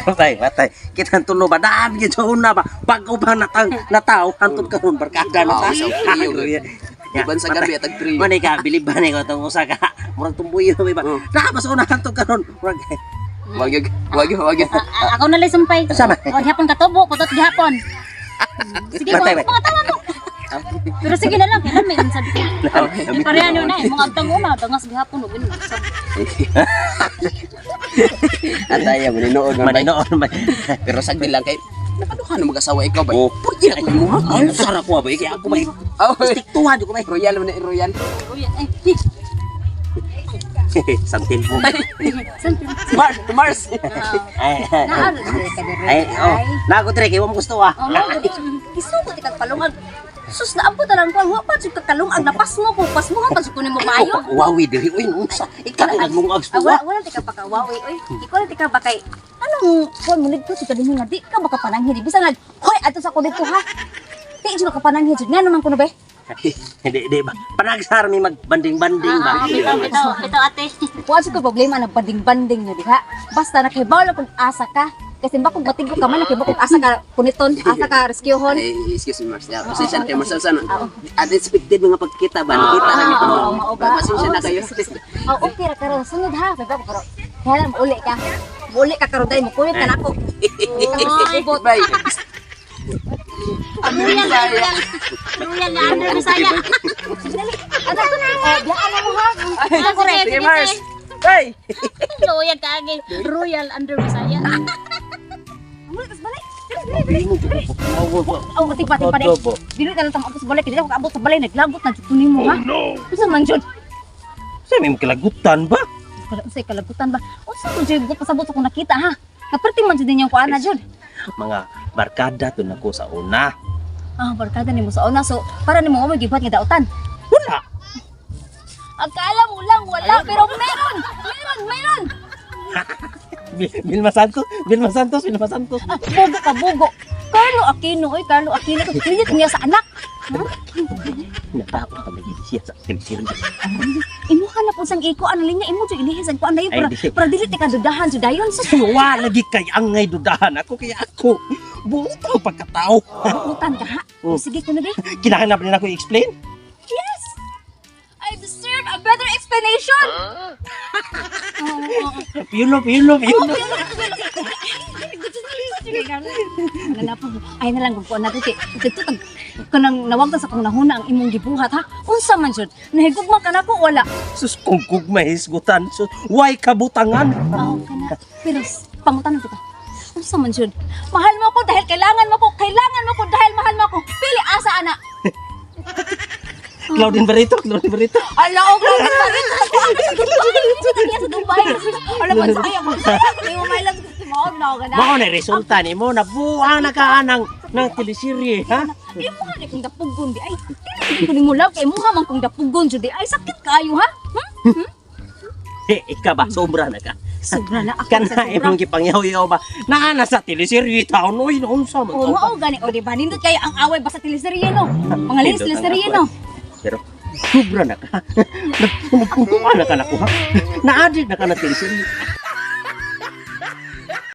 Patay, patay. Kita tulo ba dami gyud sa una ba. Bago pa natang nataw hantod karon barkada na ta. Ah, sa trio. Iban sa gabi atag trio. Mani ka bilib ba ni ko tong usa ka murag tumbuyo ba. Oh. Naa ba sa una hantod karon. Murag Wag yun, wag yun, wag yun. Ah, ako na lang sumpay. Sama. O, gihapon katubo, putot gihapon. Sige, Patay, mga mga tawa mo. Pero sige na lang, kailan may sabi ko. Pareha nyo na eh, mga agtang una, dangas gihapon, o ganun. Ataya, maninood man bay. Maninoon ba. Pero sagdi lang kay nakaduha na mag-asawa ikaw bay. Oh. Pwede na ko imo ha. Ay, sara ko ba kay ako ba. Oh, Stick tuwa ko ba. Royal man na royal. Uy, ay, eh, Santin mo. Mars, Mars. Ay, Naaro dire ka dire. ay, oh. Nago dire kay wa mo gusto ah. Oh, mao gud. Isugot ikag palungag. Sus, naabot na lang ko. Wa pa jud ka kalungag. Napasmo ko. Pasmo pa jud ko nimo maayo. Pag uwawi diri uy unsa? Ikaw naglungag sa Ah, tuwa. wala, wala tika pakawawi oy. Ikaw lang tika ba kay anong kuan mo nigto sa kanino nga di ka baka pananghid. Bisan nag hoy adto sa ko dito ha. Di jud ka pananghid jud ngano man kuno be? Hindi, di ba? Panagsar mi magbanding-banding ba? Ah, bitaw, bitaw, bitaw ate. Wa jud ko problema nag banding-banding nyo diha. Basta nakibaw lang kung asa ka. Kasi ba kung batingko ka man nakibaw kung asa ka kuniton, asa ka rescuehon. Ay, excuse me, Mars. Yeah, pasensya na kayo, Mars. Sana, unexpected mga pagkita ba? Nakita lang ito. Oo, mao ba? Pasensya na kayo. Oh, okay ra karon sunod ha. Baba ko karon. Kaya mo uli ka. Uli ka karon dai mo kuyot ka nako. Oy, Bye. Royal, royal. Royal na under Bisaya. Ano to na? Eh, biyaan na mo ha. Ah, sige, Sige, sige, Mars. te. Bye. Loyal ka agi. Royal under Bisaya. Muli tas balik. Oh, tipa tipa dai. Dili ka lang tama sa balay, kay dili ako kaabot sa balay naglagot na jud ko nimo ha. Unsa man jud? Sa may kalagutan ba? Kala unsay kalagutan ba? Unsa man jud ko pasabot sa akong nakita ha? Kaperti man jud ninyong kuan na jud. Mga barkada to nako sa una. Ah, barkada nimo sa una so para nimo mo gibuhat nga dautan. Wala. Akala mo lang wala pero meron. Meron, meron. Vilma Santos, Vilma Santos, Vilma Santos. Ah, bugo ka bugo. Carlo Aquino, oy Carlo Aquino, pilit niya sa anak. Natao ka magiging siya sa teleserye. Imuha na po sang iko ano linya imo jud ilihi sang kuan dayon Ay, para di. para dili ti kadudahan jud dayon sa Wa lagi kay angay dudahan ako kaya ako. Buto pagkatao. utan ka ha. Oh. Sige kuno di. Kinahanglan pa nila ko i-explain? Yes! I deserve a better explanation! Piyulo, piyulo, piyulo. Ay na lang kung na kay dito tag kanang nawagtan sa kong nahuna ang imong gibuhat ha. Unsa man jud? Nahigugma ka nako wala. Sus kung kugmahisgutan, sus, way kabutangan. Oh, kana. Pero pangutanan kita. Unsa man jud? Mahal mo ko dahil kailangan mo ko, kailangan mo ko dahil mahal mo ko. Pili asa ana. Claudine Barreto, Claudine Barreto. Ala, og grabe pa rin. Sa Dubai. Ala man saya ko. Imo may lang mao na gana. Mao na resulta nimo nabuang na ka ng teleserye, ha? Imo nga ni kung dapugon di ay. Dili ko nimo love kay imuha man kung dapugon jud di ay sakit kaayo ha. Hmm? Eh, ika ba sobra na ka? Sobra na ako Kana sa sobra. imong gipangyaw-yaw ba? Naa na sa teleserye taon oy, unsa man Oo, to ba? mao gani o di ba nindot kayo ang away basta teleserye no. Mga linis Nindot ang teleserye away. no. Pero sobra na ka. Nagpupuka na ka na ko ha. Naadi na ka na teleserye.